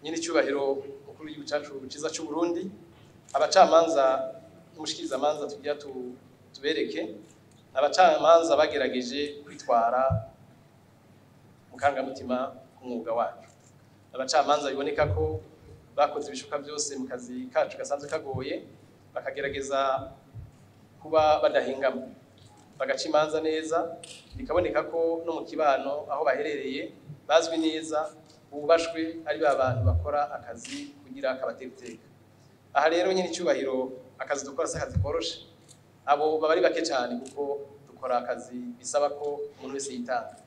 Nyine icyubahiro mukuru w'igihugu cyacu cyiza cy'u Burundi, abacamanza n'umushikirizamanza tugira tubereke abacamanza bagerageje kwitwara mu karangamutima k'umwuga wacu. Abacamanza biboneka ko bakoze ibishoboka byose mu kazi kacu gasanzwe kagoye, bakagerageza kuba badahengama, bagaca imanza neza, bikaboneka ko no mu kibano aho baherereye bazwi neza, bubashwe, ari ba bantu bakora akazi kugira kabatera iteka. Aha rero nyine icyubahiro, akazi dukora si akazi koroshe, abo baba ari bake cyane kuko dukora akazi bisaba ko umuntu wese yitanga.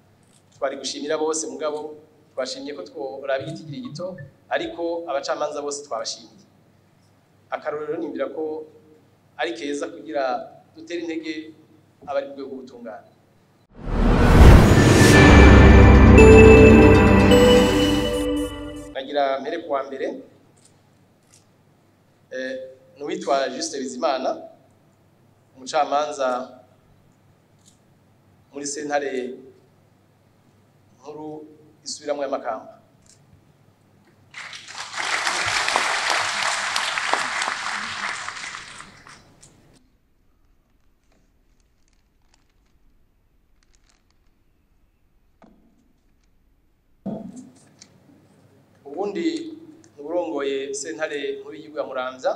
Twari gushimira bose, mugabo twashimye ko tworaba igitigiri gito, ariko abacamanza bose twabashimiye. Akarorero nimbira ko ari keza kugira dutere intege abari mu rwego rw'ubutungane. Nagira mpere kuwa mbere n'uwitwa Juste Bizimana, umucamanza muri sentare nkuru isubiramwo y'Amakamba. Ubundi nuburongoye sentare nkuru y'igihugu ya Muramvya,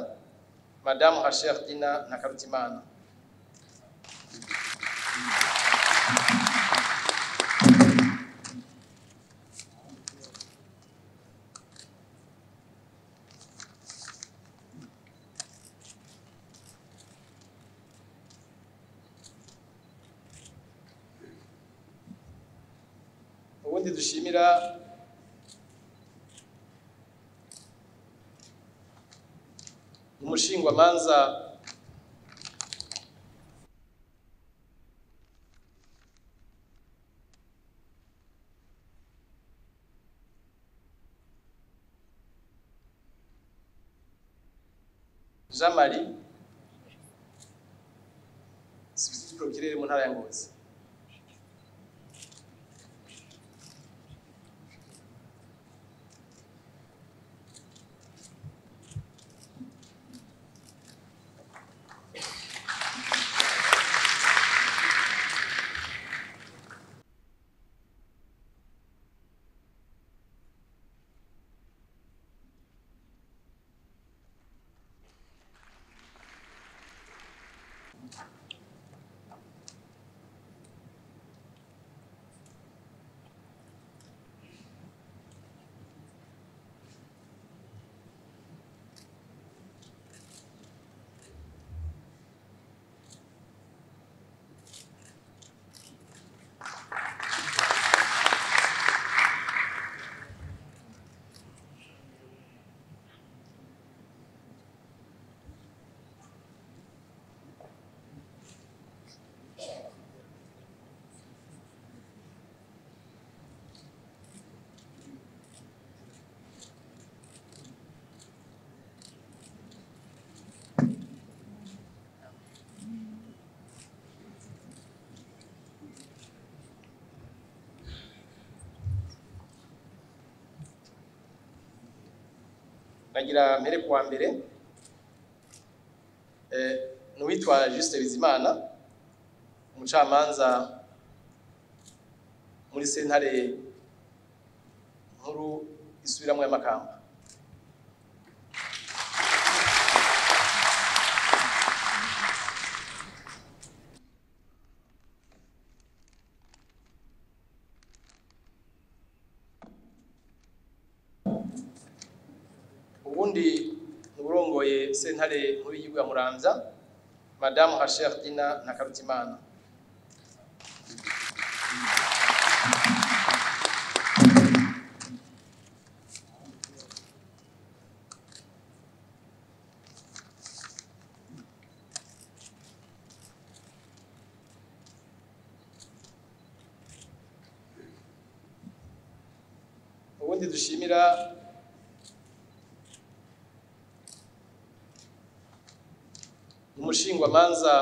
Madame Rachel Dina Ntakarutimana. Ubundi dushimira umushingwamanza Jean Marie, substitut procureur mu ntara ya Ngozi. Nagira mpere kuwa mbere n'uwitwa Juste Bizimana, umucamanza muri sentare nkuru isubiramwo y'Amakamba. Ubundi nuburongoye sentare nkuru y'igihugu ya Muramvya, Madame Rachel Dina Ntakarutimana. Ubundi dushimira umushingwamanza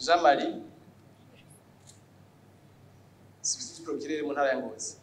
Jean Marie, substitut procureur mu ntara ya Ngozi.